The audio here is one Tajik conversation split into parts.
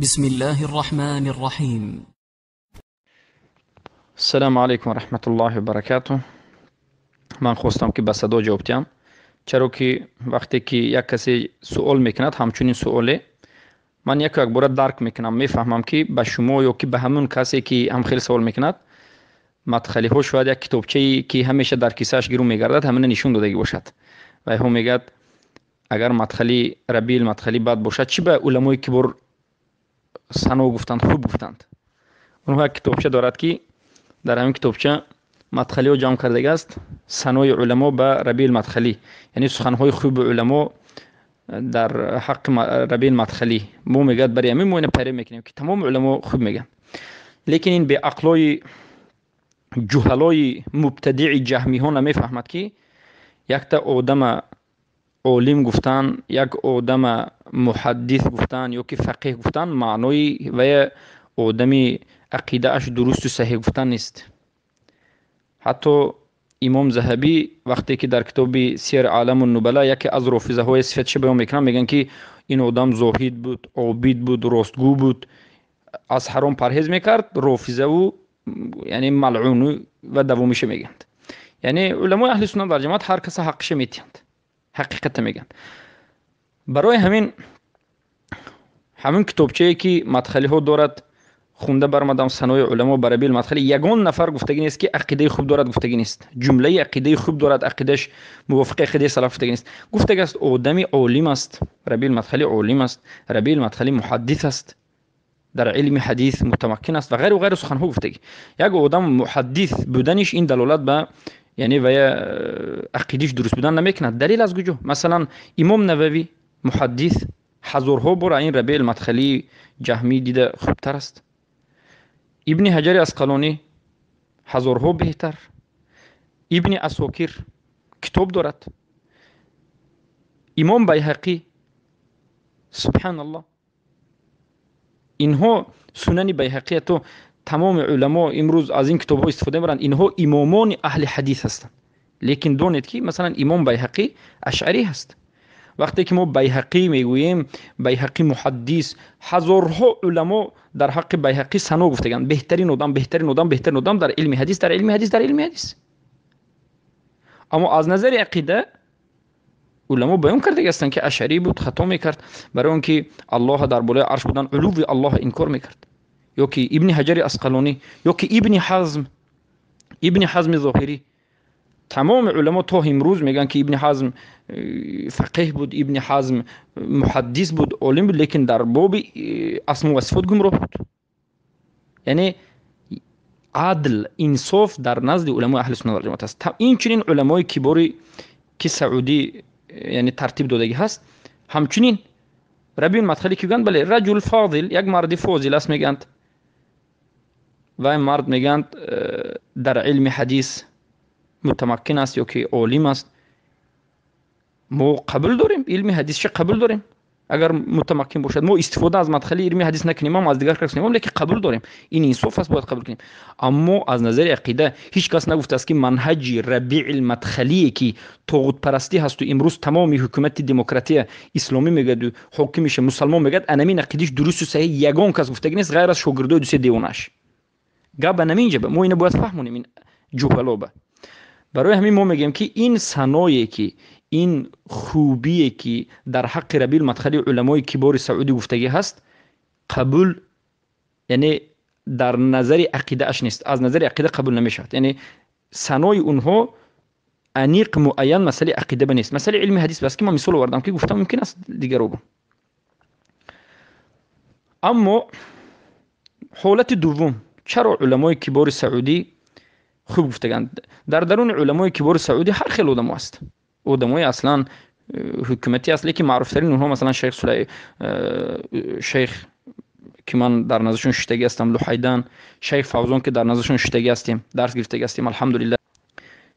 بسم الله الرحمن الرحيم. السلام علیکم و رحمت الله و برکاته. من خواستم که به صدا جواب دهم، چرا که وقتی که یک کسی سوال میکند همچنین سواله من یک یک بار درک میکنم، میفهمم که به شما یا که به همون کسی که هم خیلی سوال میکند مدخلی ها شاید یک کتابچه‌ای که همیشه در کیسه‌اش گیرو میگردد همین نشون دادگی باشد و هم میگد اگر مدخلی ربیل مدخلی بد باشد چی به علمای کبار سنا گفتند، خوب گفتند. اونها یک کتابچه دارد که در همین کتابچه مدخلی ها جمع کرده است، سنای علما به ربیل مدخلی، یعنی سخنهای خوب علما در حق ربیل مدخلی. مو میگد برای همین ما اینو پره میکنیم که تمام علما خوب میگن، لیکن این به عقلای جهلای مبتدع جهمی ها نمیفهمد که یک تا آدم عالم گفتن، یک آدم محدث گفتن یا که فقیه گفتن معنای و آدمی عقیده اش درست و صحیح گفتن نیست. حتی امام ذهبی وقتی که در کتاب سیر عالم النبلا یکی از رافضه های صفتش بیان میکنن، میگن که این آدم زاهد بود، عابد بود، راستگو بود، از حرام پرهیز میکرد، رافضه و یعنی ملعون و دومیشه میگند. یعنی علمای اهل سنت در جماعت هر کس حقش میتیند، حقیقت میگن. برای همین کتابچه‌ای که مدخلی ها دارد خونده برآمدم سنای علما برای بیل مدخلی، یگان نفر گفتگی نیست که عقیده خوب دارد، گفتگی نیست جمله عقیده خوب دارد، عقیدش موافق عقیده سلف گفتگی نیست. گفتگی است آدمی عالم است، ربیل مدخلی عالم است، ربیل مدخلی محدث است، در علم حدیث متمکن است و غیر و غیر سخنها گفتگی. یک آدم محدث بودنش این دلالت به یعنی و عقیدش درست بودن نمیکند. دلیل از کجا؟ مثلا امام نووی محدث هزارها بار این ربیل مدخلی جهمی دیده خوبتر است، ابن حجر عسقلانی هزارها بهتر، ابن اساکیر کتاب دارد، امام بیهقی سبحان الله، اینها سنن بیهقی تو تمام علما امروز از این کتاب ها استفاده میبرند، اینها امامان اهل حدیث هستند. لیکن دونید که مثلا امام بیهقی اشعری هست. وقتی که ما بیهقی میگوییم، بیهقی محدث، هزارها علما در حق بیهقی سنا گفتگند، بهترین آدم، بهترین آدم، بهترین آدم در علم حدیث، در علم حدیث، در علم حدیث. اما از نظر عقیده علما بیان کرده هستند که اشعری بود، خطا میکرد، برای اونکه الله در بالای عرش بودن، علو الله انکار میکرد. یا که ابن حجر عسقلانی، یا که ابن حزم، ابن حزم ظاهری، تمام علما تا امروز میگن که ابن حزم فقیه بود، ابن حزم محدث بود، عالم بود، لیکن در باب اسما و صفات گمراه بود. یعنی عدل، انصاف در نزد علمای اهل سنت و جماعت است. این چنین علمای کباری که سعودی یعنی ترتیب دادگی هست، همچنین ربیل مدخلی که میگن بله رجل فاضل، یک مرد فاضل است میگند و این مرد میگند در علم حدیث متمکن است یا که عالم است. ما قبول داریم علم حدیث چه قبول داریم اگر متمکن باشد، ما استفاده از مدخلی علم حدیث نکنیم، ما از دیگر کس نکنیم، لیکن قبول داریم، این انصاف است، باید قبول کنیم. اما از نظر عقیده هیچ کس نگفته است که منهج ربیع المدخلی که طاغوت پرستی هست و امروز تمام حکومت دموکراتی اسلامی میگد و حاکمش مسلمان میگد، انمین عقیدش درست و صحیح یگان کس گفتگی نیست غیر از شاگردای دو سه دیوانش. گپ نمینجا ما اینو باید فهمونیم این جهلا. برای همین ما میگیم که این سنایی که این خوبیه که در حق ربیل مدخلی علمای کبار سعودی گفتگی هست قبول، یعنی در نظر عقیده اش نیست، از نظر عقیده قبول نمیشود. یعنی سنای اونها انیق معین مسئله عقیده به نیست، مسئله علم حدیث بس که ما مثال آوردم که گفتم ممکن است دیگر رو. اما حالت دوم، چرا علمای کبار سعودی خوب گفتگند؟ در درون علمای کبار سعودی هر خیل آدم هست، آدمای اصلا حکومتی است، لیکن معروف ترین اونها مثلا شیخ شیخ که من در نزدشون شتگی هستم، لحیدان، شیخ فوزان که در نزدشون شتگی هستیم، درس گرفتگی هستیم الحمدلله،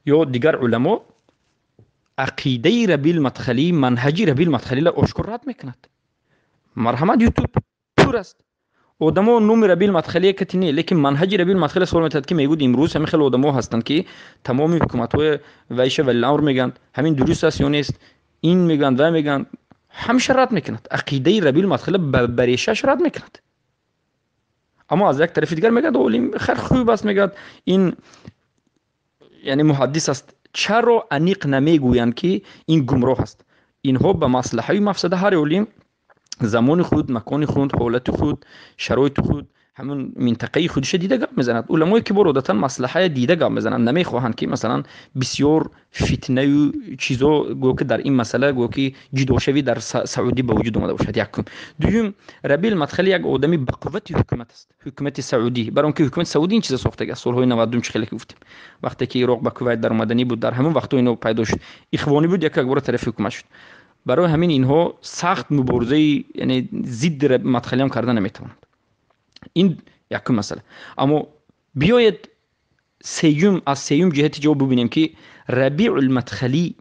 یا دیگر علما عقیده ربیل مدخلی، منهج ربیل مدخلی را آشکار رد میکند. مرحمت یوتیوب پر است آدمو نوم ربیل مدخلی کتی نه، لیکن منهج ربیل مدخلی سوال میتاد که میگود امروز همین خیلی آدمو هستند که تمام حکومت‌های ویشه ولی الامر میگن همین درست است یا نیست، این میگن و میگن، همیشه رد میکند. عقیده ربیل مدخلی بریشش رد میکند. Аммо аз як тарафи дигар мегӯяд, олим хеле хуб аст, мегӯяд, ин яъне муҳаддис аст. Чаро аниқ намегӯянд, ки ин гумроҳ аст? Инҳо ба маслаҳаи мафсада ҳар олим замони худ, макони худ, ҳолати худ, шароити худ, ҳамон минтақаи худиша дида гап мезанад. Уламои кибор одатан маслаҳая дида гап мезананд, намехоҳанд, ки масалан бисёр фитнаю чизо, гӯё ки дар ин масъала гӯё ки ҷудошавӣ дар Саудӣ ба вуҷуд омада бошад. Якум. Дуюм, Рабил Мадхали як одами ба қуввати ҳукумат аст, ҳукумати Саудӣ, бар он ки ҳукумати Саудӣ ин чиза сохтага аст. Солҳои 90 чӣ хеле ки гуфтем, вақте ки Ироқ ба Кувайт даромаданӣ буд, дар ҳамон вақтҳо ино пайдо шуд. Ихвонӣ буд, як якбора тарафи ҳукумат шуд. Барои ҳамин инҳо сахт муборизаи, яъне зидди Мадхалиам карда наметавонанд. Ин якум масъала. Аммо биёед сеюм, аз сеюм ҷиҳати ҷавоб бубинем, ки Рабиъул Мадхалӣ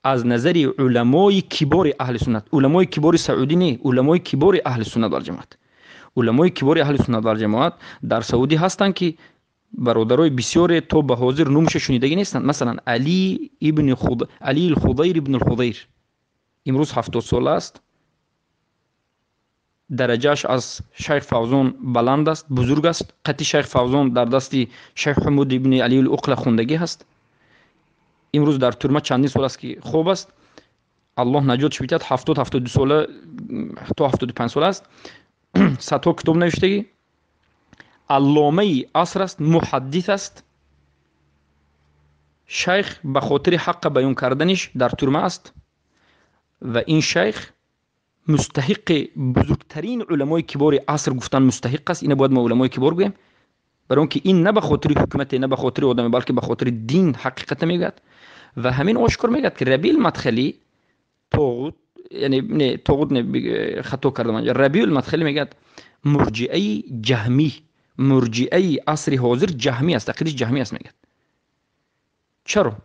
аз назари уламои кибори аҳли суннат, уламои кибори саудӣ не, уламои кибори аҳли суннат валҷамоат, уламои кибори аҳли суннат валҷамоат дар Саудӣ ҳастанд, ки бародарои бисёре то ба ҳозир номуша шунидагӣ нестанд. Масалан, Али ибни Худ, Али Худайр ибни Худайр имрӯз 70 сола аст, дараҷааш аз шайх Фавзон баланд аст, бузург аст. Қати шайх Фавзон дар дасти шайх Ҳумуд ибни Алиул Уқла хундагӣ ҳаст. Имрӯз дар турма чандин сол аст, ки хоб аст, Аллоҳ наҷотш бидиҳад. 70, 72 сола то 75 сола аст, садҳо китоб навиштагӣ, алломаи аср аст, муҳаддис аст. Шайх ба хотири ҳаққа баён карданиш дар турма аст ва ин шайх мустаҳиқи бузургтарин уламои кибори аср гуфтан мустаҳиқ аст. Ина бояд мо уламои кибор гӯем, барои он ки ин на ба хотири ҳукумате, на ба хотири одаме, балки ба хотири дин ҳақиқата мегӯяд ва ҳамин ошкор мегӯяд, ки Рабиул Мадхалӣ тоғут, яъне не тоғут, не, хато кардам, Рабиул Мадхалӣ мегӯяд мурҷиаи ҷаҳмӣ, мурҷиаи асри ҳозир ҷаҳмӣ аст, ақидаш ҷаҳмӣ аст, мегӯяд. Чаро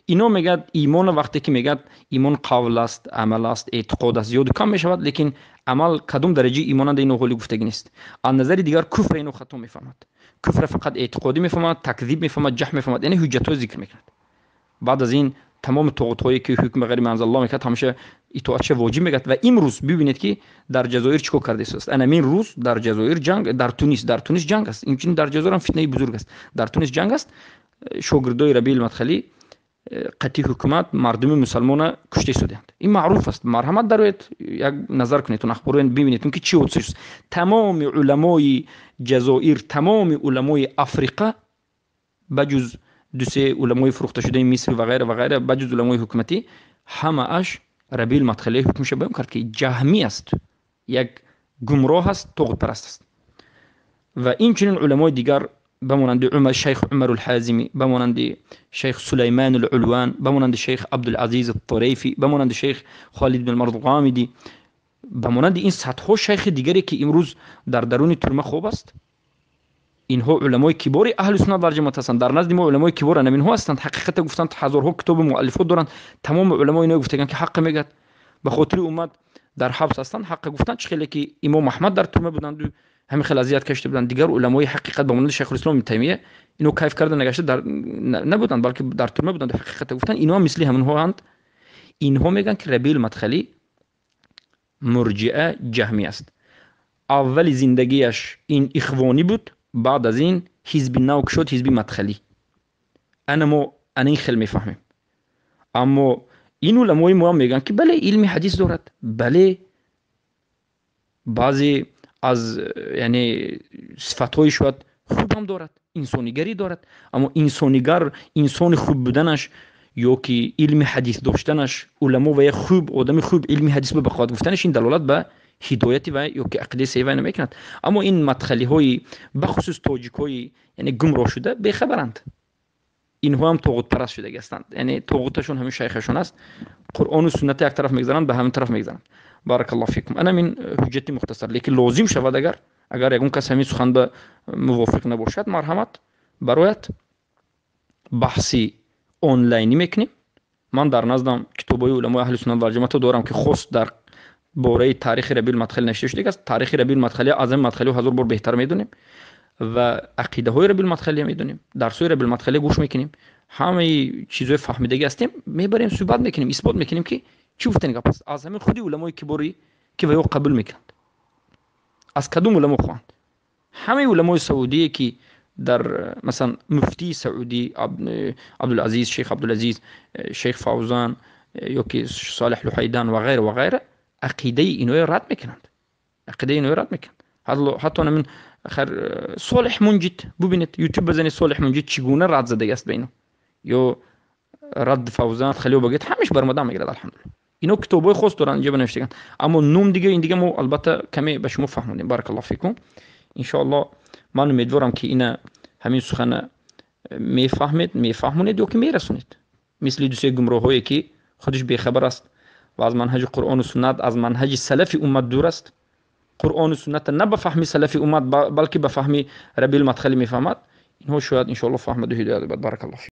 ино мегӯяд? Имона вақте ки мегӯяд, имон қавл аст, амал аст, эътиқод аст, зиёду кам мешавад, лекин амал кадом дараҷаи имонанда, ино ҳоли гуфтагӣ нест. Аз назари дигар куфра ино хато мефаҳмад, куфра фақат эътиқодӣ мефаҳмад, такзиб мефаҳмад, ҷаҳм мефаҳмад, яъне ҳуҷҷатҳо зикр мекунад. Баъд аз ин тамоми тоғутҳое ки ҳукм ба ғайри манзалаллоҳ мекард, ҳамеша итоатша воҷиб мегӯяд. Ва имрӯз бибинед, ки дар Ҷазоир чӣ кор кардааст. Ана ин рӯз дар Ҷазоир ҷанг, дар Тунис ҷанг аст, инчунин дар Ҷазоир ҳам фитнаи бузург аст. Дар Тунис ҷанг аст, шогирдои Рабиил Мадхалӣ қатъи ҳукумат мардуми мусалмона кушта истодаанд. Ин маъруф аст, марҳамат, дароед, як назар кунед, ахборро бибинед, ки чӣ ҳодиса шуд. Тамоми уламои Ҷазоир, тамоми уламои Африқа, ба ҷуз дусе уламои фурӯхташудаи Миср ва ғайра ва ғайра, ба ҷуз уламои ҳукуматӣ, ҳамааш Рабиил Мадхалӣ ҳукмша баён кард, ки ҷаҳмӣ аст, як гумроҳ аст, тоғутпараст аст. Ва инчунин уламои дигар, ба монанди Умар, шайх Умарулҳазимӣ, ба монанди шайх Сулайман Улван, ба монанди шайх Абдулазиз Тарайфӣ, ба монанди шайх Холид бин Мард Ғомидӣ, ба монанди ин садҳо шайхи дигаре, ки имрӯз дар даруни турма хоб аст. Инҳо уламои кибори аҳли суннат вал ҷамоат ҳастанд. Дар назди мо уламои кибор анаминҳо ҳастанд. Ҳақиқата гуфтанд, ҳазорҳо китобу муаллифот доранд. Тамоми уламо ино гуфтаганд, ки ҳаққа мегӯяд, ба хотири уммат дар ҳабс ҳастанд, ҳаққа гуфтанд. Чӣ хеле ки имом Аҳмад дар турма буданду ҳамин хел азият кашида буданд, дигар уламои ҳақиқат, ба монанди шайхулислом ибн Таймия, ино кайф карда нагашта дар набуданд, балки дар турма буданд, ҳақиқата гуфтанд. Ино мисли ҳаминҳоанд. Инҳо мегӯянд, ки Рабиул Мадхалӣ мурҷиа ҷаҳмӣ аст. Аввали зиндагиаш ин ихвонӣ буд, баъд аз ин ҳизби нав кушод, ҳизби мадхалӣ. Ана мо ана ин хел мефаҳмем. Аммо ин уламои моам мегӯянд, ки бале, илми ҳадис дорад, бале, баъзе аз, яъне, сифатҳои шояд хубам дорад, инсонигарӣ дорад. Аммо инсонигар, инсони хуб буданаш ё ки илми ҳадис доштанаш, уламо ва як хуб одами хуб, илми ҳадис ба бақоат гуфтанаш, ин далолат ба ҳидояти вай ё ки ақидаи саҳи вай намекунад. Аммо ин мадхалиҳои, бахусус тоҷикҳои, яъне гумроҳ шуда, бехабаранд. Инҳо ҳам тоғутпараст шудаги ҳастанд, яъне тоғуташон ҳамин шайхашон аст. Қуръону сунната як тараф мегзаранд, ба ҳамин тараф мегзаранд. Баракаллоҳу фикум. Ана ҳамин ҳуҷҷати мухтасар, лекин лозим шавад, агар ягон кас ҳамин сухан ба мувофиқ набошад, марҳамат, барояд, баҳси онлайнӣ мекунем. Ман дар наздам китобҳои уламои аҳли суннат вал ҷамоата дорам, ки хост дар бораи таърихи Рабиул Мадхалӣ навишта шудагӣ аст. Таърихи Рабиул Мадхалӣ аз ҳамин мадхалиҳо ҳазор бор беҳтар медонем ва ақидаҳои Рабиул Мадхалия медонем, дарсҳои Рабиул Мадхалия гӯш мекунем, ҳамаи чизҳои фаҳмидагӣ ҳастем, мебарем, суҳбат мекунем, исбот мекунем, ки чӣ гуфтани гап аст, аз ҳамин худи уламои киборӣ, ки ва ё қабул мекунанд. Аз кадом уламо хоҳанд. Ҳамаи уламои саудие, ки дар, масалан, муфтии Саудӣ Абдулазиз, шейх Абдулазиз, шейх Фавзан ё ки Солеҳ Луҳайдан ва ғайра ва ғайра, ақидаи иноро рад мекунанд, ақидаи иноро рад мекунанд. Ҳатто намин Солеҳ Мунҷид, бубинед, Ютуб бизанед, Солеҳ Мунҷид чӣ гуна рад задагиаст ба ино, ё рад Фавзан халио бигӯед, ҳамаш баромада мегирад. Алҳамдулилла, ино китобҳои хос доранд, инҷа бинавиштаган, аммо ном дига, ин дига мо албатта каме ба шумо фаҳмонем. Баракаллоҳу фикум. Иншоаллоҳ, ман умедворам, ки ина ҳамин сухана мефаҳмед, мефаҳмонед ё ки мерасонед, мисли дусе гумроҳое, ки худаш бехабар аст ва аз манҳаҷи Қуръону суннат, аз манҳаҷи салафи уммат дур аст, Қуръону сунната на ба фаҳми салафи уммат, балки ба фаҳми Рабил Мадхалӣ мефаҳмад. Инҳо шояд, иншоаллоҳ, фаҳмаду ҳидоят ёбад. Баракаллоҳ.